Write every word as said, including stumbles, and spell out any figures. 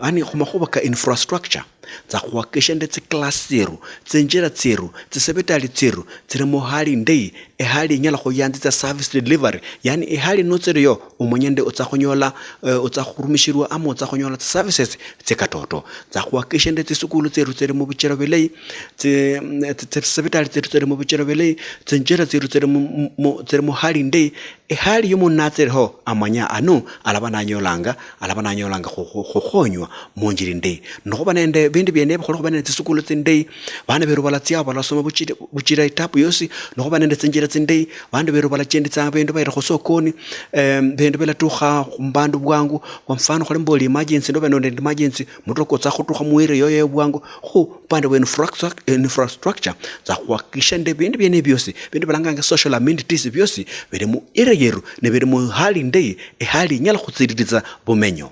Yaani khumakhuba ka infrastructure, tsa khuhakikisha nde tsikilasi tsieru, tsinjira tsieru, tsisebitali tsieru tsili muhali indayi, ehali inyala khuyanzitsa service delivery, yaani ehali nutsiliyo omanye nde otsa khunyola, eh, otsa khurumishilwa ama otsa khunyola tsiservices tsikatoto. Tsa khuhakikisha nde tsisukulu tsieru tsili mubichelo bilayi, tsi- tsi- tsisebitali tsieru tsili mubichelo bilayi, tsinjira tsieru tsili mu- mu- tsili muhali indayi, ehali yomundu natsiliho amanya ano alaba nanyolanga, alaba nanyolanga khu- khu- khukhonywa munjira indayi. Nikhuba nende bindu biene ebi, khuli khuba nende tsisukulu tsindayi, bana beru balatsiao balasoma buchira, buchira itabu yosi. Nikhuba nende tsinjira tsindayi, bandu beru balachenditsanga bindu bayira khusokoni, em, bindu bilatukha mubandu bwangu. Kwa mfano, khuli mboli emergency, noba nende emergency, mutoka otsa khutukha mu area yoyo bwangu. Khu upande wa infrastruct- infrastructure, tsa khuhakikisha nde bindu biene biosi, bindu balanganga social amenities biosi, bili mu area yeru, ne bili mu hali indayi, ehali inyala khutsililitsa bumenyo.